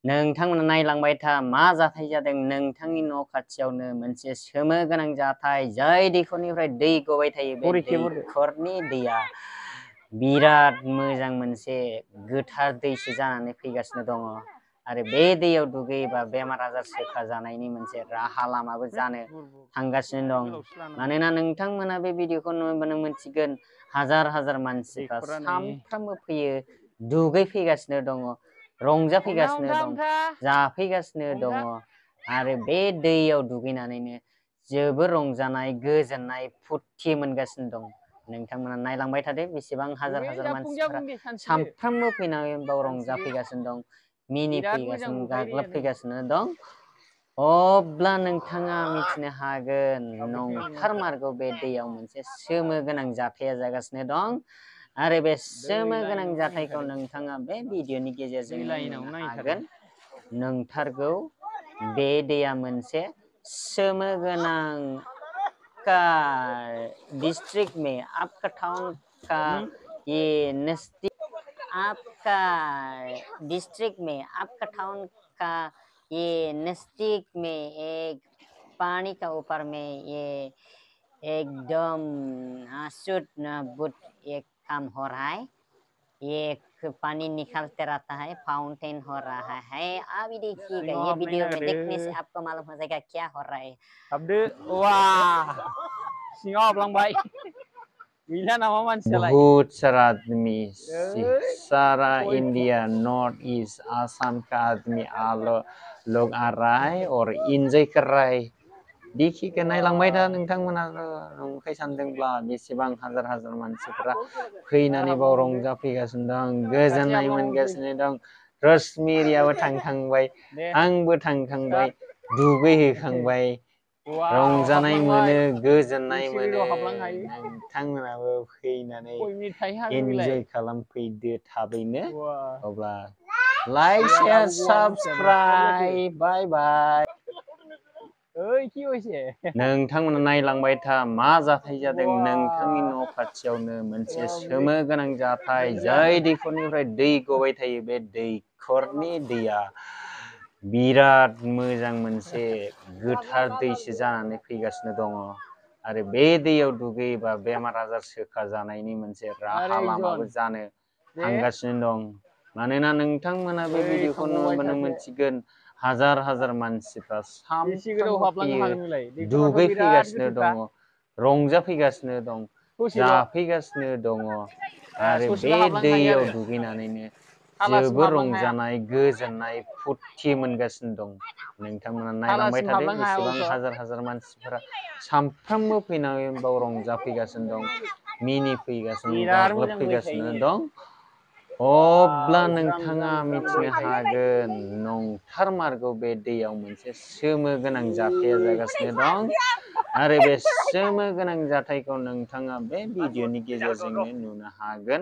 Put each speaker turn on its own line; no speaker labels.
नोंथांमोना नायलांबाय था मा जाथाय जादों नोंथांनि न' खाथियावनो मोनसे सोमो गोनां जाथाय जाय दैखरनिफ्राय दै गबाय थायो बे दैखरनि दैया बिराद मोजां मोनसे गोथार दैसो जानानै फैगासिनो दङ आरो बे दैयाव दुगैयोबा बेमार आजार सोखा जानायनि मोनसे राहा लामाबो जानो थांगासिनो दं मानोना नोंथांमोना बे भिडिअखौ नुबानो मोनथिगोन हाजार हाजार मानसिफ्रा सानफ्रामबो फैयो दुगैफैगासिनो दङ रंजाफैगासिनो दं जाफैगासिनो दङ आरो बे दैयाव दुगैनानैनो जोबोर रंजानाय गोजोननाय फुरथि मोनगासिनो दं नोंथांमोना नायलांबाय थादो बेसेबां हाजार हाजार मानसिफोरा सानफ्रामबो फैनानै बाव रंजाफैगासिनो दं मिनिफैगासिनो गाग्लोबफैगासिनो दं अब्ला नोंथाङा मिथिनो हागोन नंथारमारगौ बे दैयाव मोनसे सोमो गोनां जाथाया जागासिनो दं आरो बे सोमो गोनां जाथायखौ नोंथाङा बे भिडिअनि गेजेरजों नायनो हागोन नंथारगौ बे दैया मोनसे सोमो गोनां का डिस्ट्रिक्ट में आपका टाउन का ये नजदीक आपका डिस्ट्रिक्ट में आपका टाउन का ये नजदीक में एक पानी का ऊपर में ये एकदम शुद्ध बुद्ध एक काम हो रहा है ये पानी निकलते रहता है फाउंटेन हो रहा है अभी देखिएगा ये वीडियो में देखने से आपको मालूम हो जाएगा क्या हो रहा है अब वाह बहुत सारा आदमी सारा इंडिया नॉर्थ ईस्ट आसाम का आदमी लोग आ रहा है और एंजॉय कर रहा है देखिए नायलांबाय था नोंथांमोना नंखाय सानदोंब्ला बेसेबां हाजार हाजार मानसिफोरा फैनानै बाव रंजाफैगासिनो दं गोजोननाय मोनगासिनो दं रश्मिरियाबो थांखांबाय आंबो थांखांबाय दुगैहैखांबाय रंजानाय मोनो गोजोननाय मोनो नोंथांमोनाबो फैनानै एन्जय खालामफैदो थाबैनो अब्ला लाइक शेयार साबस्क्राइब बाय बाय नोंथांमोना नायलांबाय था मा जाथाय जादों नोंथांनि न' खाथियावनो मोनसे सोमो गोनां जाथाय जाय दैखरनिफ्राय दै गबाय थायो बे दैखरनि दैया बिराद मोजां मोनसे गोथार दैसो जानानै फैगासिनो दङ आरो बे दैयाव दुगैयोबा बेमार आजार सोखा जानायनि मोनसे राहा लामाबो जानो थांगासिनो दं मानोना नोंथांमोना बे भिडिअखौ नुबानो मोनथिगोन हाजार हाजार मानसिफ्रा सानफ्रामबो फैयो दुगैफैगासिनो दङ रंजाफैगासिनो दं जाफैगासिनो दङ आरो बे दैयाव दुगैनानैनो जोबोर रंजानाय गोजोननाय फुरथि मोनगासिनो दं नोंथांमोना नायलांबाय थादो बेसेबां हाजार हाजार मानसिफोरा सानफ्रामबो फैनानै बाव रंजाफैगासिनो दं मिनिफैगासिनो गाग्लोबफैगासिनो दं अब्ला नोंथाङा मिथिनो हागोन नंथारमारगौ बे दैयाव मोनसे सोमो गोनां जाथाया जागासिनो दं आरो बे सोमो गोनां जाथायखौ नोंथाङा बे भिडिअनि गेजेरजोंनो नुनो हागोन।